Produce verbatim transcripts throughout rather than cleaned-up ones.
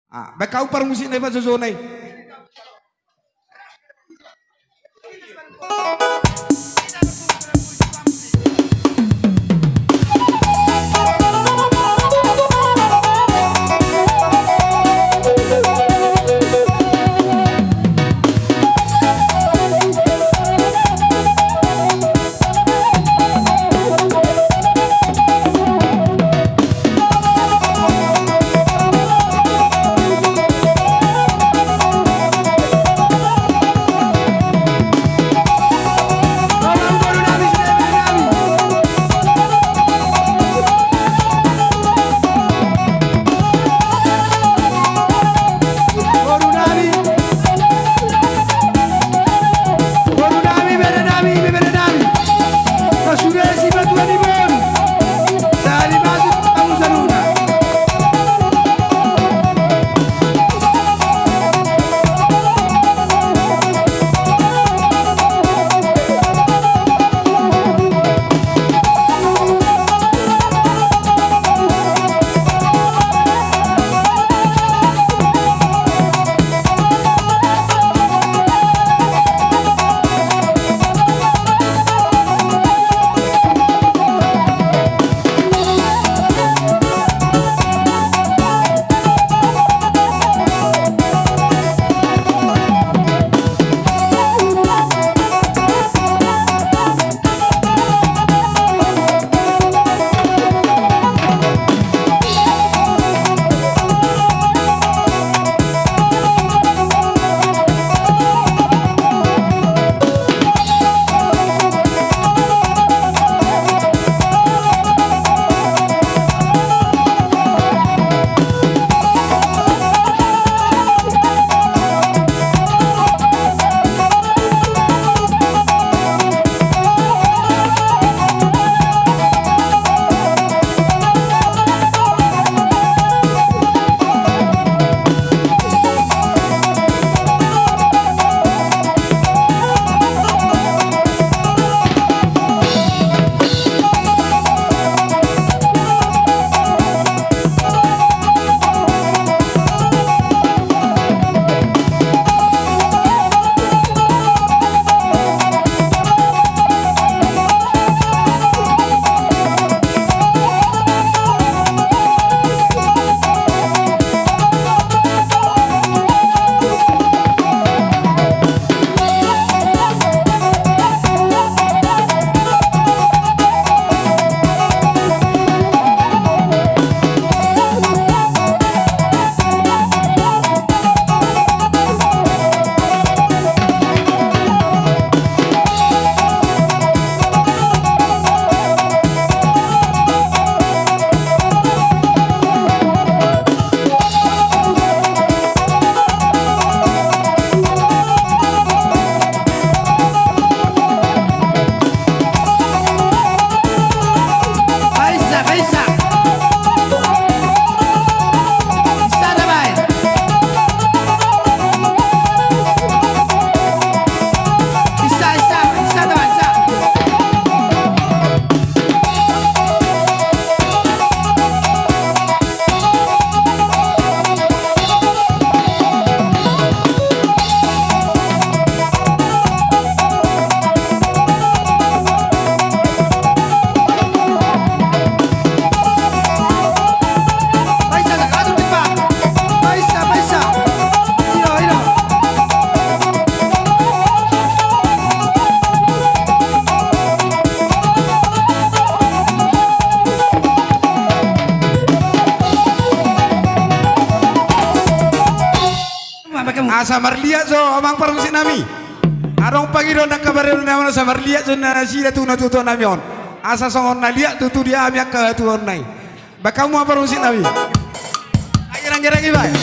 Ah, baen hamu parmusik na i, pajoujou na i. Asa marliat jo amang parmusik nami. Adong pangidoan angka bareo nami on, asa marliat jo nasida tu natuatua nami on. Asa songon na liat tutu di hami angka hatuaon nai. Baen hamu ma parmusik nami. Ai gerang-gerang i baen.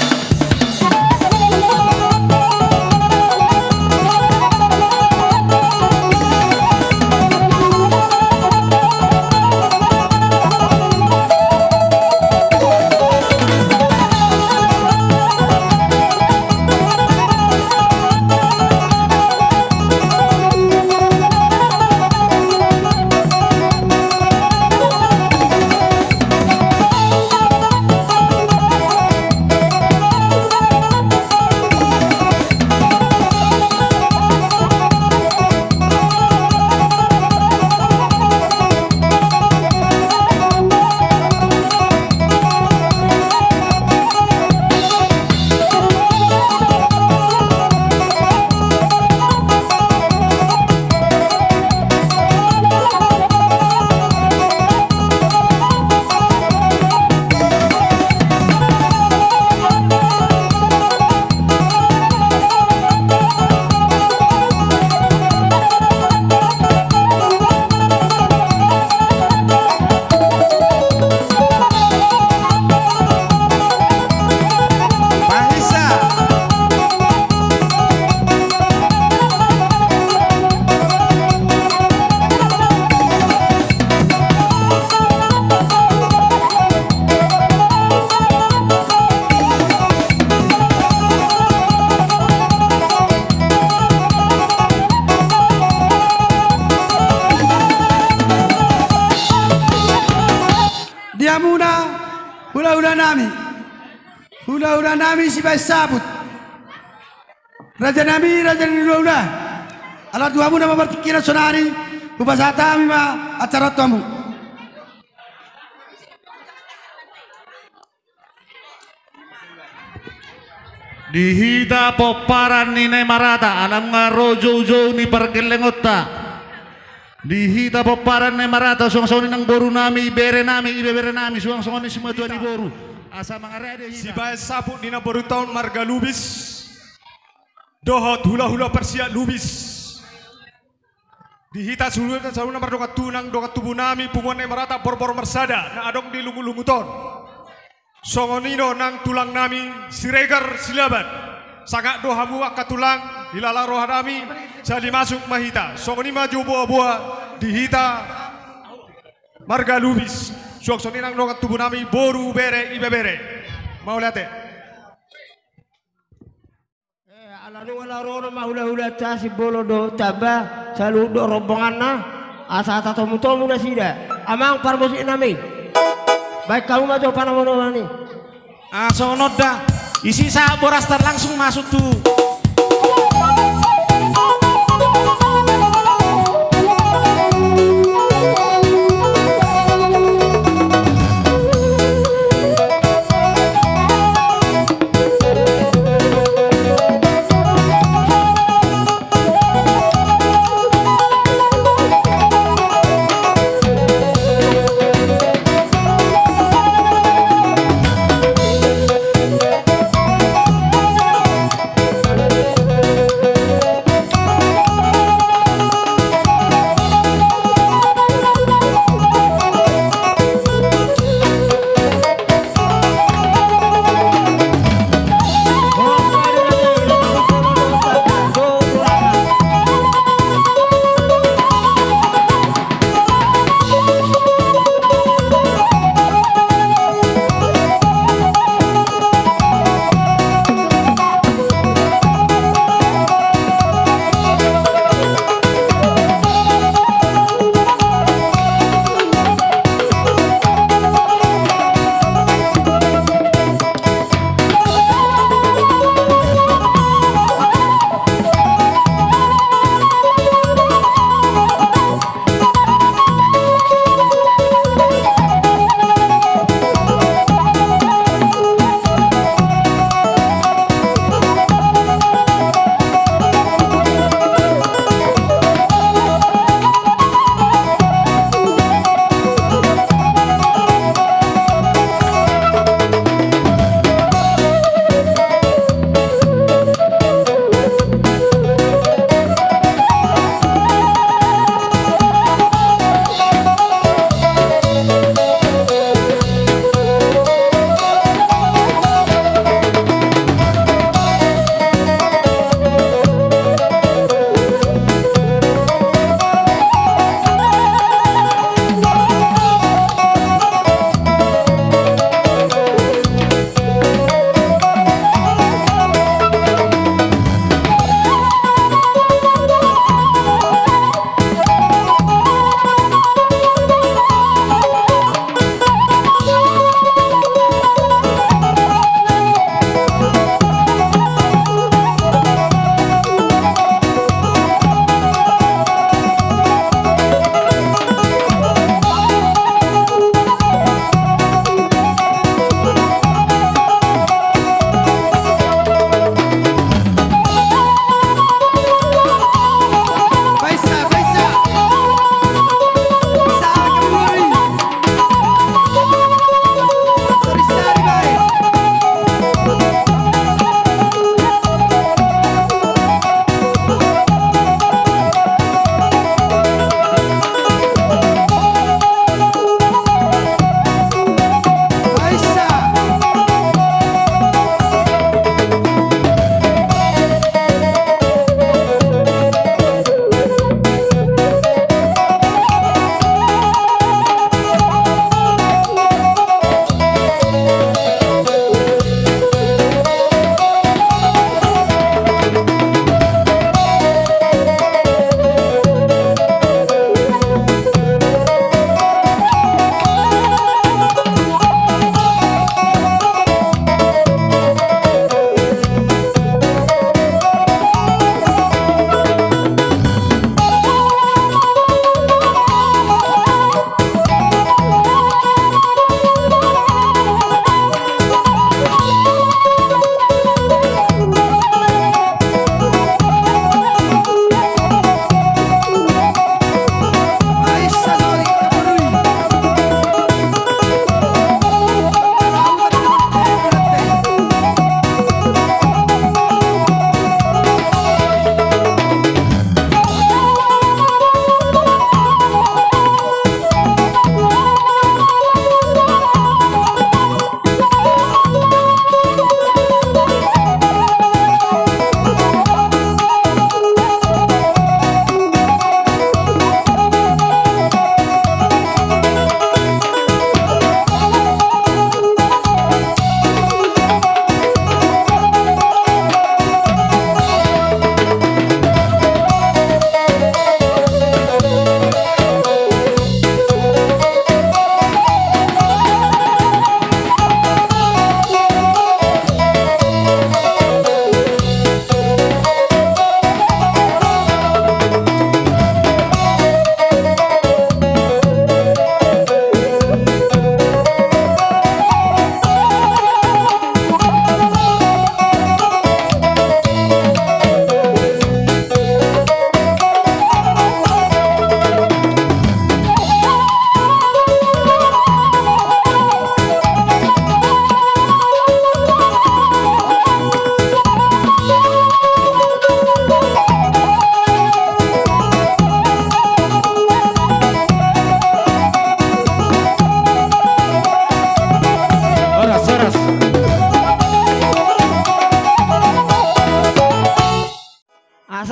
Nami, hulahula nami Sibaen Saput, raja nami, raja ni hulahula. Ala tu hamuna ma partingkian sonari, hupasahat hami ma acara on tu hamu. Di hita pomparan ni na marata, ala nunga ro joujou ni pargellengonta. Di hita pomparan ni na marata, suang songon i nang boru nami, bere nami, ibebere nami, suang songon i simatua ni boru. Asa mangarade hita. Sibaen Saput ni namborunta on marga Lubis. Dohot hulahula parsiat Lubis. Di hita saluhutna, saluhutna mardongan tubu nang dongan tubu nami, punguan na marata, borbor marsada na adong di Lungutlungut on. Songon i do nang tulang nami Siregar Silaban. Sangap do hamu angka tulang, hilala roha nami, sahali masuk ma hita. Songon i ma jo boaboa di hita marga Lubis. Suang songon i nang dongan tubu nami, boru, bere, ibebere. Mauliate. Eh, ala nunga na ro ma hulahulanta Simbolon dohot Tamba, saluhut dohot rombonganna, asa tatomutomu nasida. Amang parmusik nami, baen hamu ma jo panomunomuan i. Ah, songon on da. Isi sahat borasta, langsung masuk tu.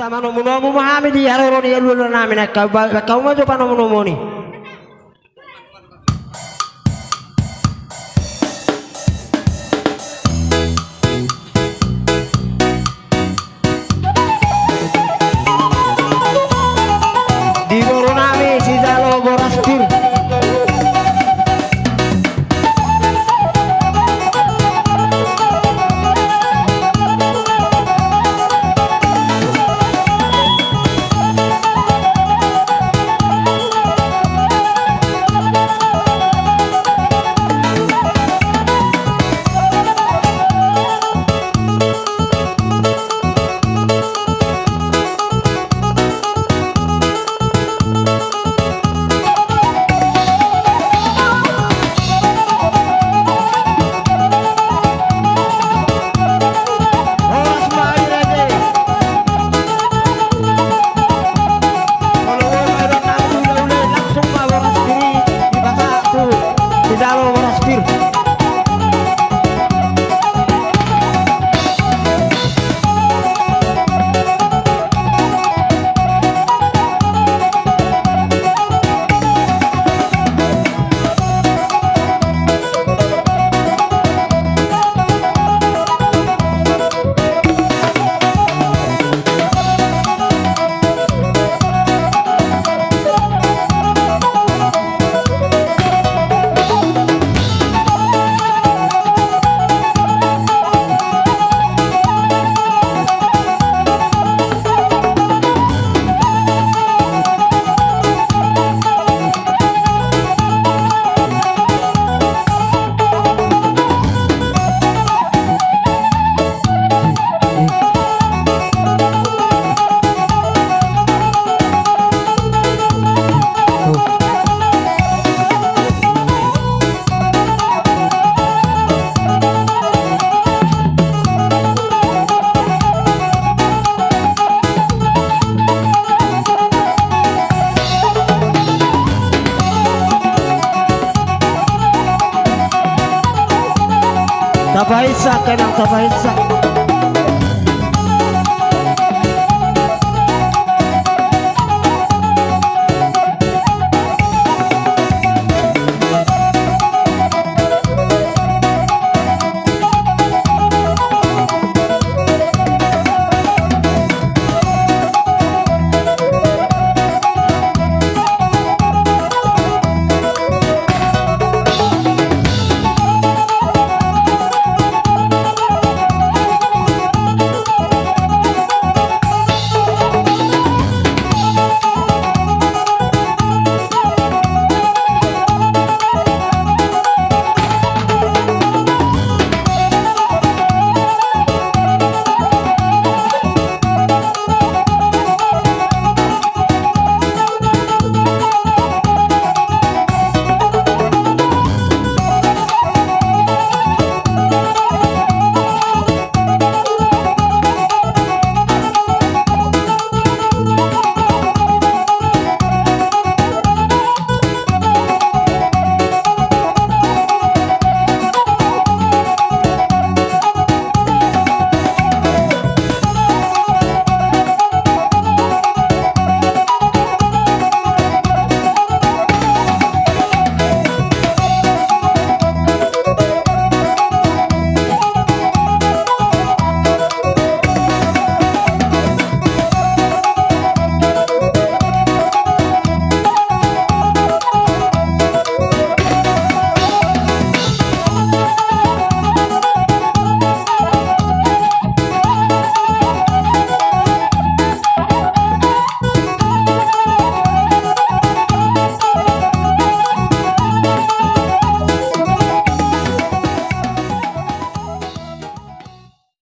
Manomunomu ma hami di haroro ni alualu nami, na kau ba-, kau ma jo panomunomu ni. Di boru nami sijalo boras pir. Tapainsak, Inang, tapainsak.